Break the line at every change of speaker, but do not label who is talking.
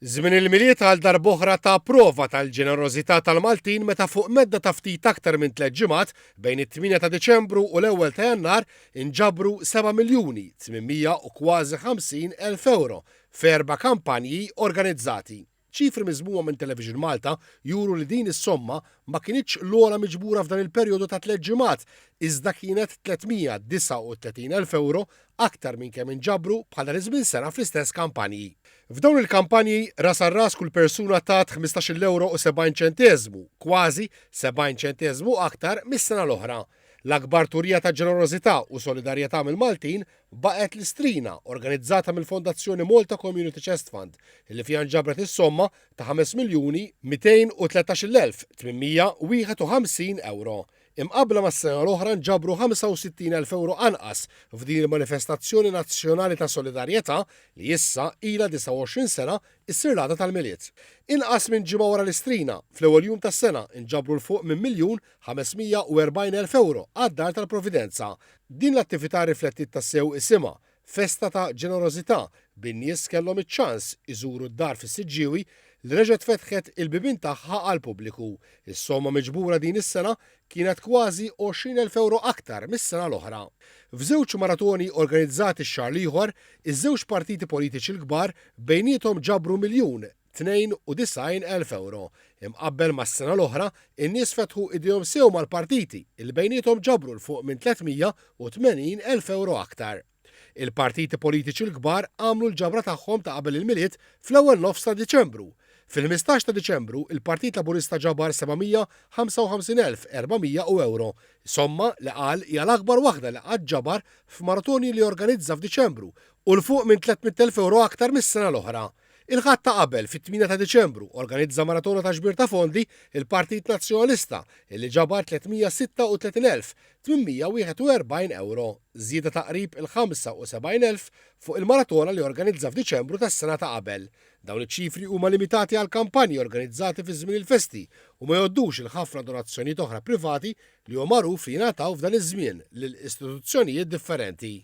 Żmien il-Milied għal darb'oħra ta prova tal-ġenerożità tal-Maltin meta fuq medda ta' ftit aktar minn tlett ġimgħat, bejn it-tmienja ta' Diċembru u l-ewwel ta' Jannar, inġabru 7 miljuni 800 u kważi 50 elf ewro f'erba' kampanji organizzati. Ċifri miżmuma minn Television Malta juru li din is-somma ma kinitx l-ogħla miġbura f'dan il-perjodu ta' tlett ġimgħat, iżda kienet 339 elf ewro aktar minn kemm inġabru bħal dan iż-żmien sena fl-istess kampanji. F'dawn il-kampanji, ras għal ras kull persuna tat 15-il ewro u 70 ċenteżmu, kważi 70 ċenteżmu aktar mis-sena l-oħra. L-akbar turija ta' ġenerożità u solidarjetà mill-Maltin baqgħet l-Istrina, organizzata mill-Fondazzjoni Malta Community Chest Fund, li fiha nġabret is-somma ta' 5,213,851 ewro. Imqabbla mas-sena l-oħra nġabru 65,000 ewro anqas f'din il-manifestazzjoni nazzjonali ta' solidarjetà li issa ilha 29 sena issir l-għada tal-Milied. Inqas minn ġimgħa wara l-Istrina, fl-ewwel jum tas-sena nġabru 'l fuq minn 1,540,000 ewro għad-Dar tal-Providenza. Din l-attività rriflettiet tassew isimha, festa ta' ġenerożità, bin-nies kellhom iċ-ċans iżuru d-dar fis-Siġġiewi li reġgħet fetħet il-bibien tagħha għall-pubbliku. Is-somma miġbura din is-sena kienet kważi 20,000 ewro aktar mis-sena l-oħra. F'żewġ maratoni organizzati x-xahar l-ieħor, iż-żewġ partiti politiċi l-kbar bejniethom ġabru 1,092,000 ewro. Imqabbel mas-sena l-oħra, in-nies fetħu idejhom sew mal-partiti li bejniethom ġabru 'l fuq minn 380,000 ewro aktar. Il-partiti politiċi l-kbar għamlu l-ġabra tagħhom ta' qabel il-Milied fl-ewwel nofs ta' Diċembru. Fil-15 ta' Diċembru, il-Partit Laburista ġabar 755,400 ewro, somma li qal hija l-akbar waħda li qatt ġabar f'maratoni li organizza f'Diċembru u 'l fuq minn 300,000 ewro aktar mis-sena l-oħra. Il-Ħadd ta' qabel, fit-8 ta' Diċembru, organizza maratona ta' ġbir ta' fondi il-Partit Nazzjonalista li ġabar 336,841 ewro, żieda ta' qrib il-75,000 fuq il-maratona li organizza f'Diċembru tas-sena ta' qabel. Dawn iċ-ċifri huma limitati għal kampanji organizzati fi żmien il-festi u ma jgħoddux il-ħafna donazzjonijiet oħra privati li huwa magħruf li jingħataw f'dan iż-żmien lil istituzzjonijiet differenti.